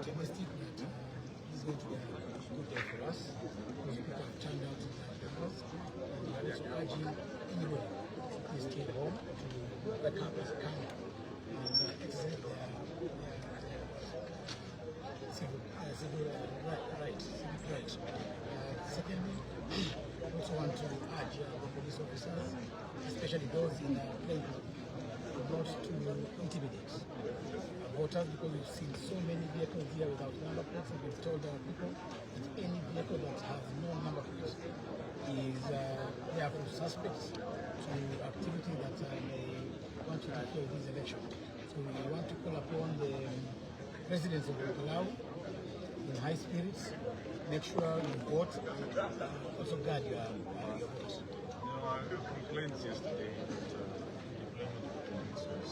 Optimistic that this is going to be a good day for us because people have turned out in their numbers. And we are also urging anybody who is still home to wake up and come and exercise their civil right, civic right. Secondly, we also want to urge the police officers, especially those in plain clothes, not to intimidate voters, because we've seen so many vehicles here without number plates, and we've told our people that any vehicle that has no number plate is therefore suspect to activity that may want to interfere with this election. So we want to call upon the residents of Ol Kalou in high spirits, make sure you vote and also guard your vote. There were complaints yesterday that the deployment of police was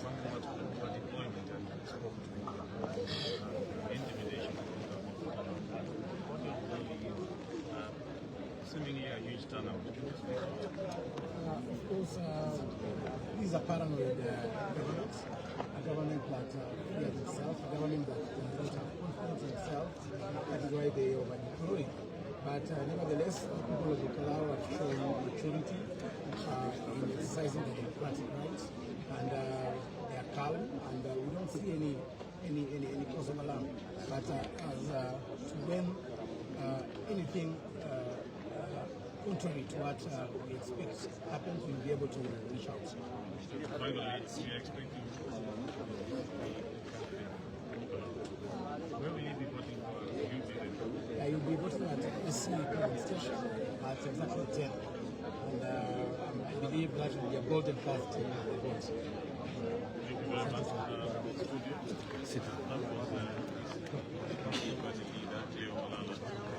somewhat over deployment and spoke to intimidation. What your really is seemingly a huge turnout. Of course, this is a paranoid government, a government that fears itself, a government that does not have confidence in itself. That is why they over deploy. But nevertheless, the people of Ol Kalou have shown maturity in exercising their democratic rights, and they are calm, and we don't see any cause of alarm. But as to when anything contrary to what we expect happens, we'll be able to reach out. Finally, we are expecting where will you be voting for? You be there? You'll be voting at SC polling station at exactly 10. And I believe that will be a golden cast in the vote. Thank you very much. Studio. That was the party leader, Leo Malala,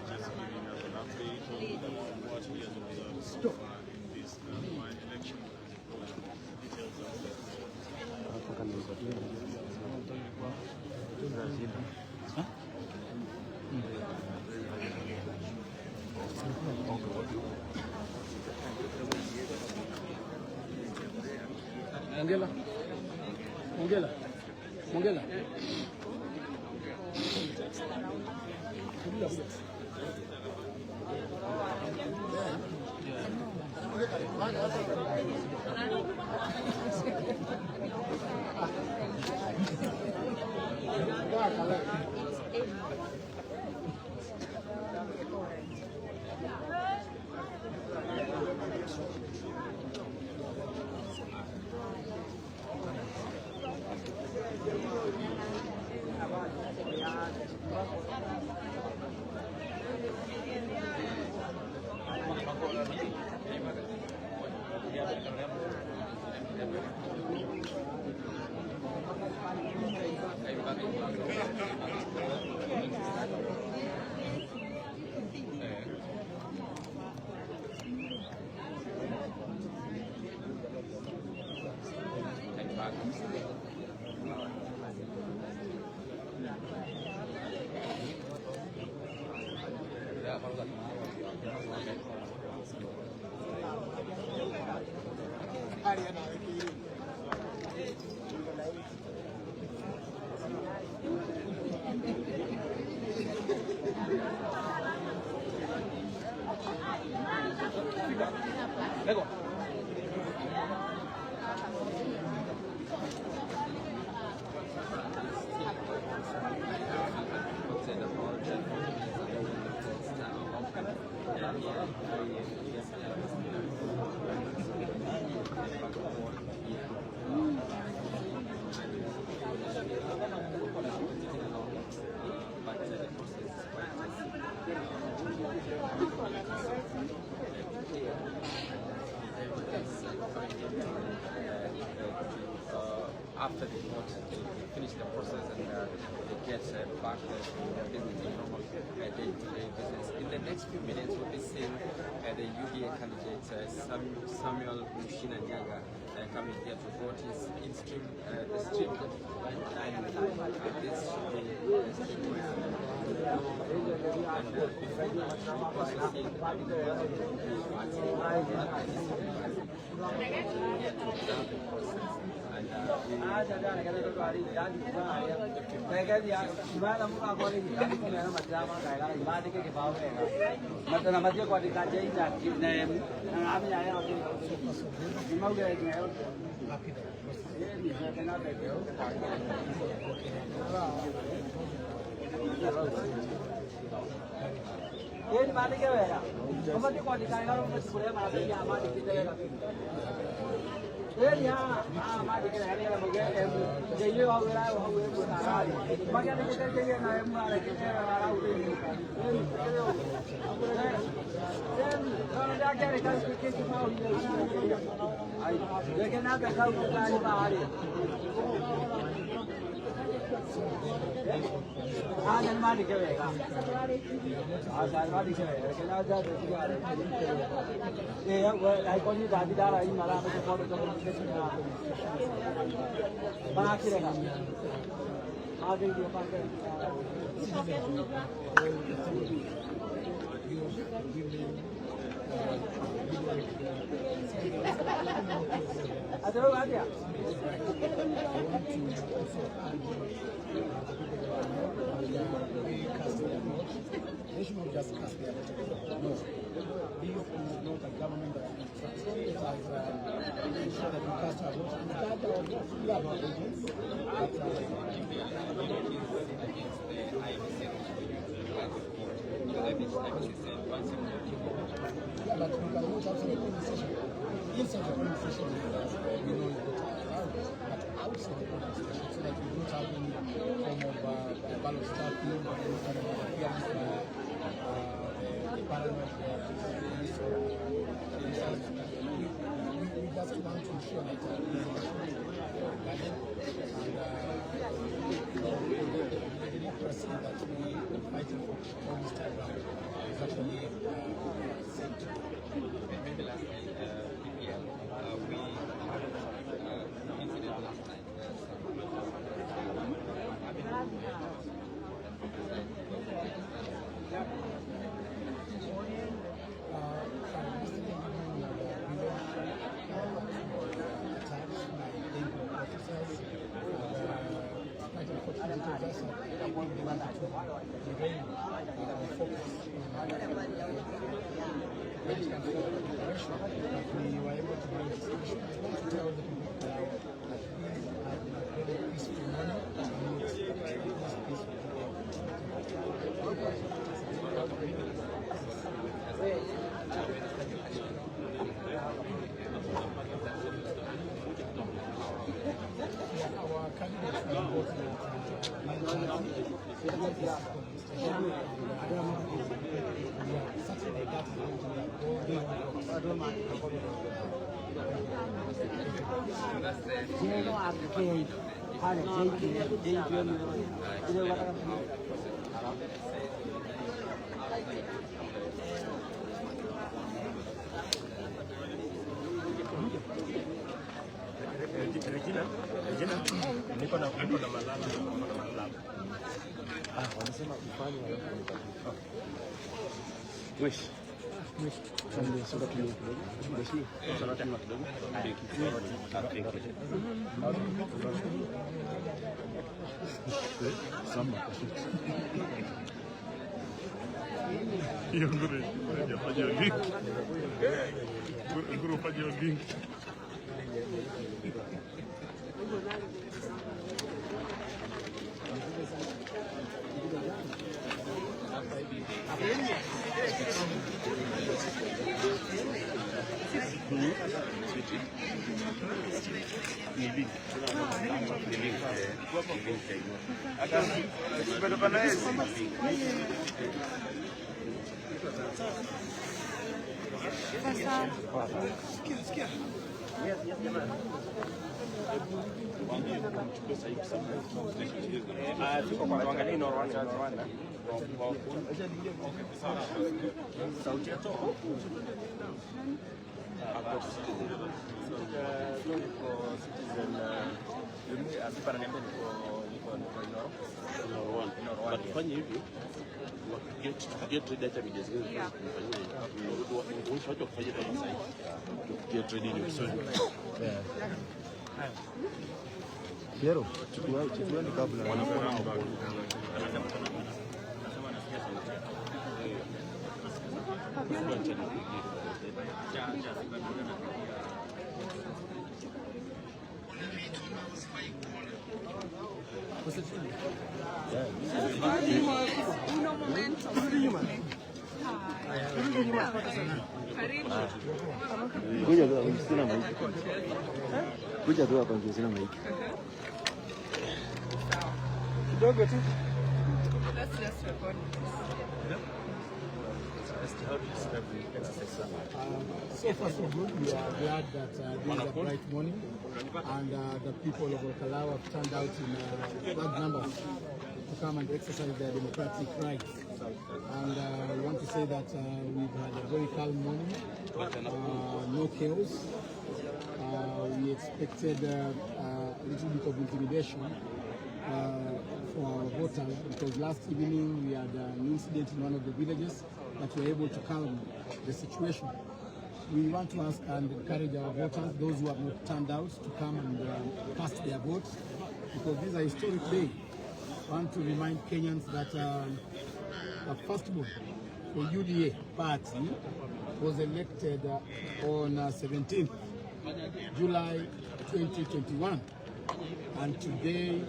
just giving us an update on what he has observed so far in this by-election. Details are Mongela. Mongela. Mongela. Kuja, kuja. After they vote, they finish the process and they get back to their business, their normal day-to-day business. In the next few minutes, we'll be seeing the UDA candidate Samuel Muchina Nyaga coming here to vote. He's in stream, the stream that is right behind me. This should be the stream where. And before that, we've also seen the party here to observe the process. And Happy that the process They should not just cast their vote. No. This is not a government that we trust. It has ensured that we cast our vote and guard our votes. We are not agents. But against the IEBC because IEBC said once you vote, you vote. Yeah, but we can vote outside the polling station. Inside the polling station, we know you vote allowed, but outside the polling station, so that we don't have any form of ballot stuffing or any kind of interference by the paranoid police or officers. We just want to ensure that this election is guarded and the democracy that we are fighting for all this time round is actually saved. Maybe lastly, PPL, we had an incident last night where some Yesterday evening, we were attacked by plainclothes officers. Quite unfortunately, it was just I think they wanted to derail our focus on when it comes to our preparation, but we were able to manage the situation. I want to tell the people of Palau that these are in a very peaceful manner, and we expect this peace to Yeah, our candidates were voting at 9:30 at this polling station. And we are certain that that is going to be a golden Regina, Regina, niko na Malala, niko na Malala. Ah, wanasema ufanye alafu unipatie. Mwish. Songa tu nyuma kidogo. Mheshimiwa, songa tu nyuma kidogo. Thank you. Thank you. Samba. Hiyo nguru hajafanya link. Nguru fanya link. Ni link. Ni link. Ni link. Tuko kwa tuangalie Rwanda, Rwanda. Sauti ya toho. Niko Citizen, Azipa ananiambia niko Inoro. Inoro. But fanya hivyo get ready hata media zingine zinafanyia. Watu wakufanyia kama sasa. Get ready ndio. Piero, chukua chukueni kabla. Uno momento. Karibu. Kuja tu hapa, sina maiki. Kuja tu hapa ndio sina maiki. Kidogo tu. Let's just record. So far, so good. We are glad that this is a bright morning and the people of Ol Kalou have turned out in large numbers to come and exercise their democratic rights. And we want to say that we've had a very calm morning, no chaos. We expected a little bit of intimidation for our voters because last evening we had an incident in one of the villages, but we were able to calm the situation. We want to ask and encourage our voters, those who have not turned out, to come and cast their votes because this is a historic day. I want to remind Kenyans that the firstborn for UDA party was elected on 17th July 2021, and today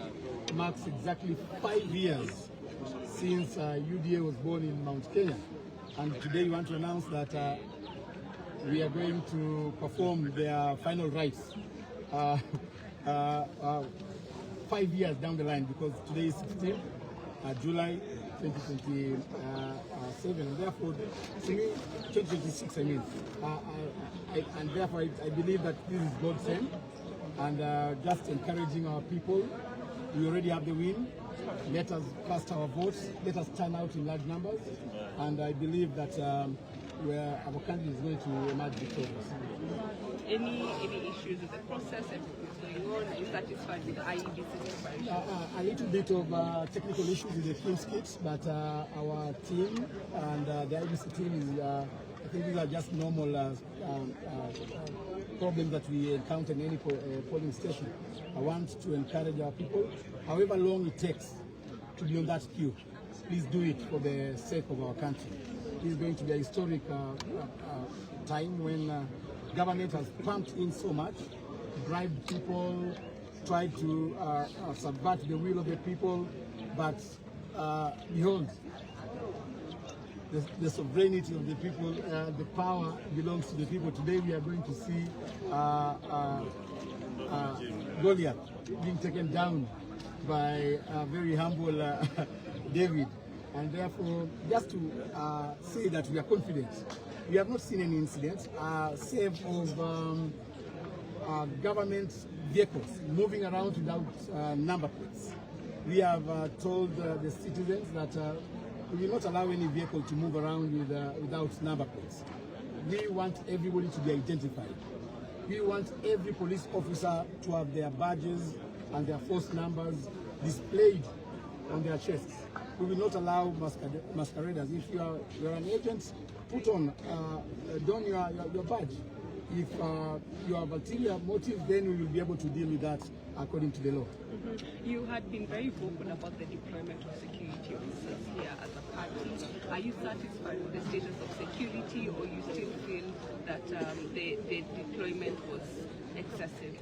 marks exactly 5 years since UDA was born in Mount Kenya. And today we want to announce that we are going to perform their final rites 5 years down the line, because today is 16 July 2027, and therefore, to me, 2026, I mean, and therefore I believe that this is God's sent, and just encouraging our people. We already have the win. Let us cast our votes. Let us turn out in large numbers, and I believe that where our country is going to emerge victorious. Any issues with the process? Everything's going on. Are you satisfied with the IEBC's preparation? A little bit of technical issues with the KIEMS kits, but our team and the IEBC team is, I think these are just normal problems that we encounter in any polling station. I want to encourage our people, however long it takes to be on that queue, please do it for the sake of our country. This is going to be a historic time when government has pumped in so much, bribed people, tried to subvert the will of the people, but behold, the sovereignty of the people, the power belongs to the people. Today we are going to see Goliath being taken down by a very humble David. And therefore, just to say that we are confident. We have not seen any incidents, save of government vehicles moving around without number plates. We have told the citizens that we will not allow any vehicle to move around without number plates. We want everybody to be identified. We want every police officer to have their badges and their force numbers displayed on their chests. We will not allow masqueraders. If you are an agent, put on, don your badge. If you have ulterior motive, then we will be able to deal with that according to the law. You had been very vocal about the deployment of security officers here as a party. Are you satisfied with the status of security, or you still feel that the deployment was excessive?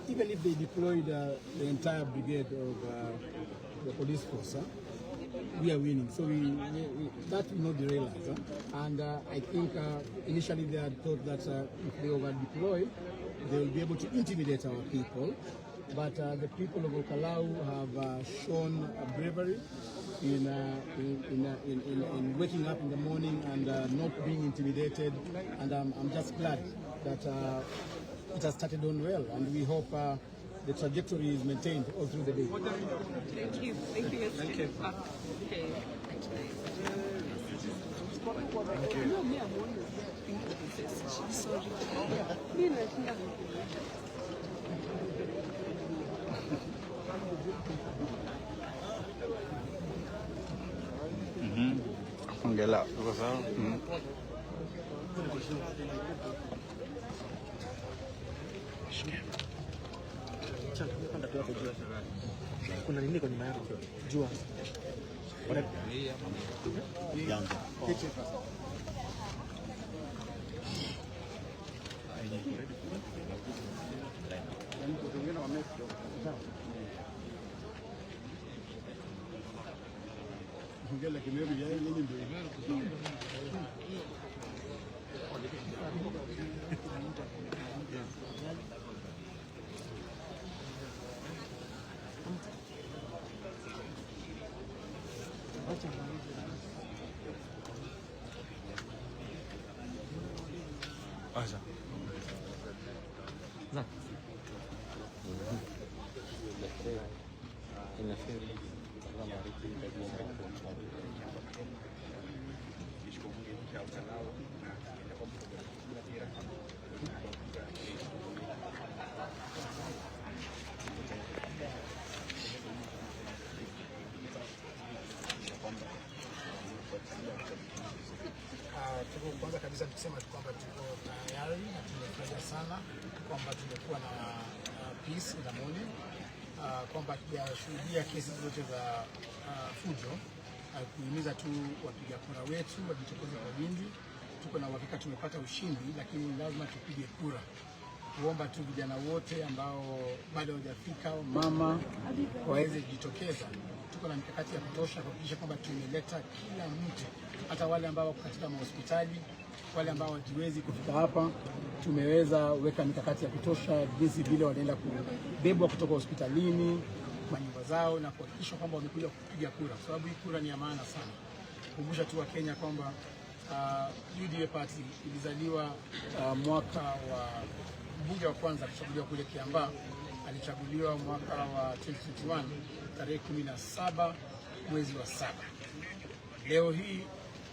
Even if they deployed the entire brigade of the police force, huh, we are winning. So that will not derail us. Huh? And I think initially they had thought that if they over deploy, they will be able to intimidate our people. But the people of Ol Kalou have shown bravery in waking up in the morning and not being intimidated. And I'm just glad that it has started on well, and we hope the trajectory is maintained all through the day. Thank you. Thank you, Mr. Thank you. Okay. No, me, I'm always thinking of this. Sorry. Me, nashinda. Ongela. Uko sawa? Tu hapo juu. Kuna nini kwa nyuma yako? Jua. Janja. Tuko kwanza kabisa tukisema tu kwamba tuko tayari na tumefurahia sana kwamba tumekuwa na peace in the morning, kwamba hatujashuhudia kesi zote za fujo. Kuhimiza tu wapiga kura wetu wajitokeze kwa wingi. Tuko na uhakika tumepata ushindi, lakini lazima tupige kura. Kuomba tu vijana wote ambao bado hawajafika, mama waweze kujitokeza. Tuko na mikakati ya kutosha kuhakikisha kwamba tumeleta kila mtu, hata wale ambao wako katika mahospitali, wale ambao hawajiwezi kufika hapa. Tumeweza weka mikakati ya kutosha jinsi vile wanaenda kubebwa kutoka hospitalini manyumba zao na kuhakikisha kwamba wamekuja kupiga kura, kwa sababu hii kura ni ya maana sana. Kumbusha tu Wakenya kwamba UDA party ilizaliwa mwaka wa mbunge wa kwanza kuchaguliwa kule Kiambaa alichaguliwa mwaka wa 2021 tarehe 17 mwezi wa 7. Leo hii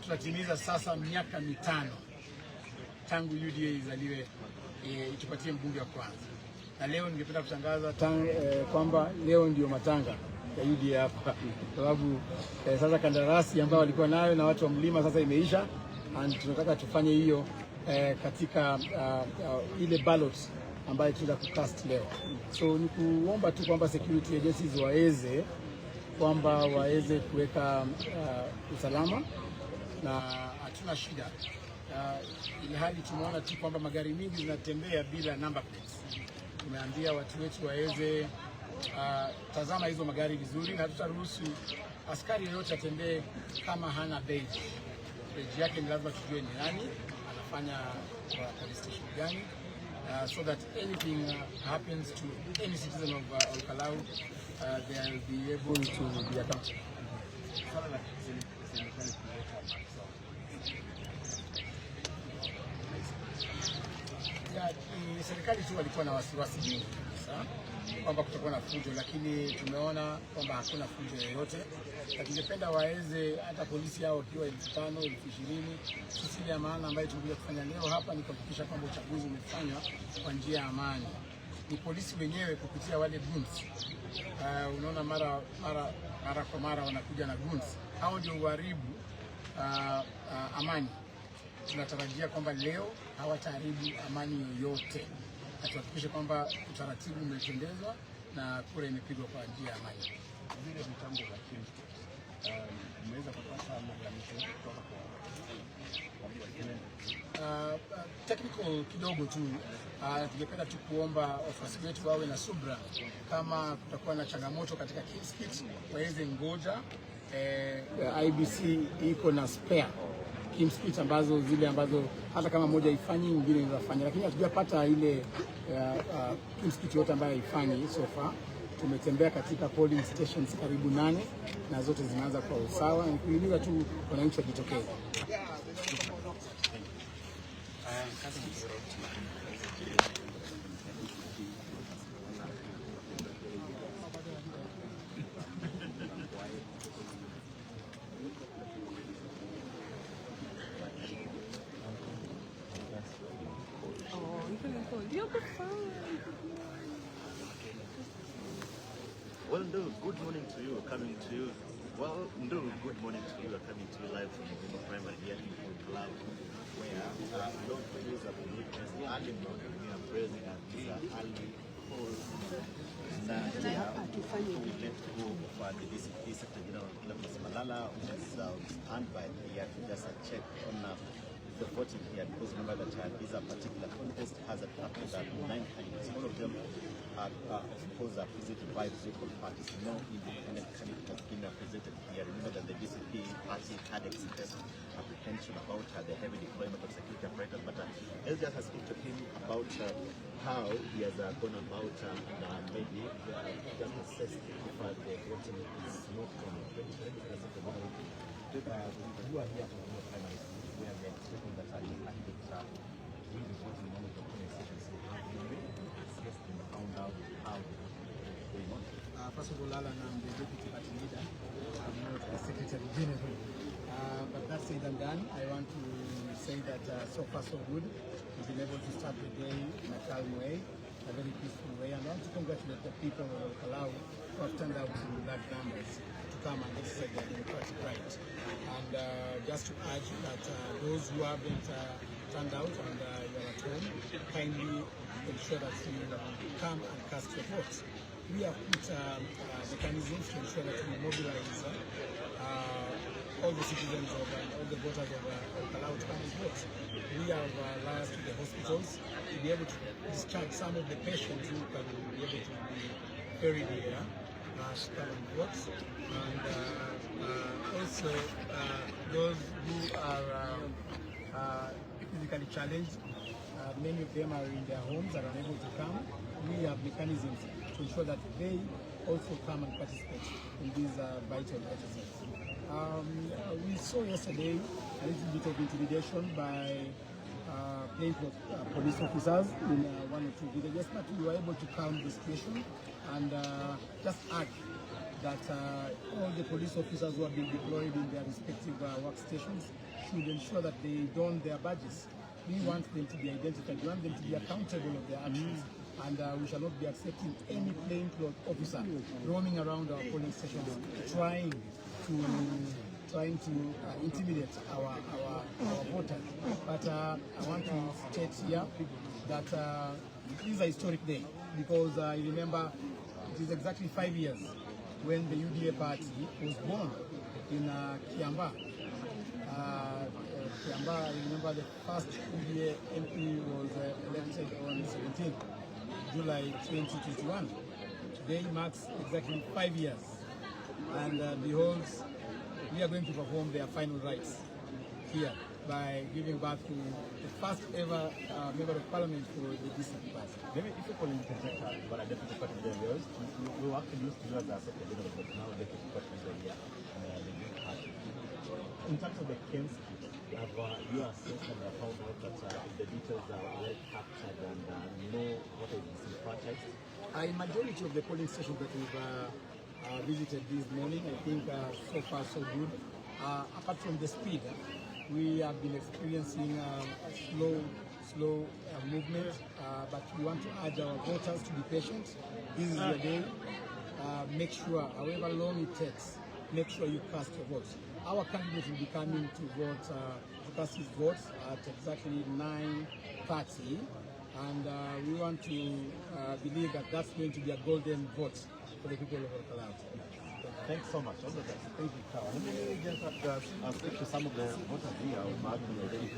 tunatimiza sasa miaka 5 tangu UDA izaliwe, itupatie mbunge wa kwanza, na leo ningependa kutangaza kwamba leo ndio matanga ya UDA hapa, sababu sasa kandarasi ambayo walikuwa nayo na watu wa mlima sasa imeisha, and tunataka tufanye hiyo katika ile ballot ambayo tunataka kucast leo. So ni kuomba tu kwamba security agencies waweze kwamba waweze kuweka usalama na hatuna shida, ili hali tumeona tu kwamba magari mingi zinatembea bila number plates. Tumeambia watu wetu waweze tazama hizo magari vizuri, na hatutaruhusu askari yoyote atembee kama hana badge. Badge yake ni lazima tujue ni nani anafanya kwa police station gani, so that anything happens to any citizen of Olkalou, they will be able to be accountable. Ya, ni serikali tu walikuwa na wasiwasi mingi kabisa kwamba kutakuwa na fujo, lakini tumeona kwamba hakuna fujo yoyote, na tungependa waweze hata polisi hao wakiwa 5,000 20,000. Sisi ile ya maana ambayo tumekuja kufanya leo hapa ni kuhakikisha kwamba uchaguzi umefanywa kwa njia ya amani. Ni polisi wenyewe kupitia wale goons. Unaona mara mara mara kwa mara wanakuja na goons, hao ndio uharibu amani. Tunatarajia kwamba leo hawataharibu amani yoyote, na tuhakikishe kwamba utaratibu umetendezwa na kura imepigwa kwa njia ya amani. Vile mitambo za mmeweza kupata malalamisho yote kutoka kwa Technical kidogo tu, tungependa tu kuomba wafuasi wetu wawe na subra. Kama kutakuwa na changamoto katika kit waweze ngoja. IBC iko na spare KIEMS kit ambazo zile ambazo hata kama moja haifanyi nyingine inaweza fanya, lakini hatujapata ile KIEMS kit yote ambayo haifanyi so far. Tumetembea katika polling stations karibu 8 na zote zimeanza kwa usawa, na kuhimiza tu wananchi wajitokeze. Oh, I'm feeling cold. You're the fun. Well, Ndu, good morning to you. Coming to you. Well, Ndu, good morning to you. Coming to you live from Mvuma Primary here in Olkalou, where Lord Producer witnessed early morning here, President early polls. Now, we let go of the DCP Secretary General Cleophas Malala, who is on standby here to just check on the voting here, because remember that this particular contest has attracted 9 candidates. All of them are, of course, are presented by political parties. No independent candidate has been presented here. Remember that the DCP party had expressed apprehension about the heavy deployment of security apparatus, but let's just speak to him about how he has gone about and maybe just assess if the voting is not on 2020. You are here from your primary school, where we are expecting that the candidates will be voting in one of the polling stations. So have you really assessed and found out how the voting is going on? First of all, Alan, I'm the deputy party leader. I'm not the secretary general. But that said and done, I want to say that so far so good. We've been able to start the day in a calm way, a very peaceful way. And I want to congratulate the people of Ol Kalou who have turned out in large numbers to come and exercise their democratic right. And just to urge that those who haven't turned out and you are at home, kindly ensure that you come and cast your vote. We have put mechanisms to ensure that we mobilize all the citizens of and all the voters of Ol Kalou to come and vote. We have liaised to the hospitals to be able to discharge some of the patients who can be able to be ferried here to come and vote. And also those who are physically challenged, many of them are in their homes and unable to come. We have mechanisms to ensure that they also come and participate in these vital exercises. We saw yesterday a little bit of intimidation by plainclothes police officers in one or two villages, but we were able to calm the situation and just add that all the police officers who have been deployed in their respective workstations should ensure that they don their badges. We want them to be identified. We want them to be accountable of their actions. And we shall not be accepting any plainclothes officer roaming around our polling stations trying to intimidate our voters. But I want to state here that this is a historic day because I remember it is exactly 5 years when the UDA party was born in Kiambaa. Kiambaa, I remember the first UDA MP was elected on 17th July 2021. Today marks exactly 5 years. And behold, we are going to perform their final rites here by giving birth to the first ever member of parliament for the DCP party. Maybe if you call him interject, but a deputy party leader, we were actually used to you as a secretary general, but now deputy party leader here in the new party. In terms of the KIEMS kit, have you assessed and have found out that the details are well captured and no voter is disenfranchised? In majority of the polling stations that we've visited this morning, I think so far so good. Apart from the speed, we have been experiencing a slow movement, but we want to urge our voters to be patient. This is your day. Make sure, however long it takes, make sure you cast your vote. Our candidate will be coming to vote, to cast his votes at exactly 9:30, and we want to believe that that's going to be a golden vote for the people of Ol Kalou. Thanks so much. All the best. Thank you. Let me just speak to some of the voters here who might be already.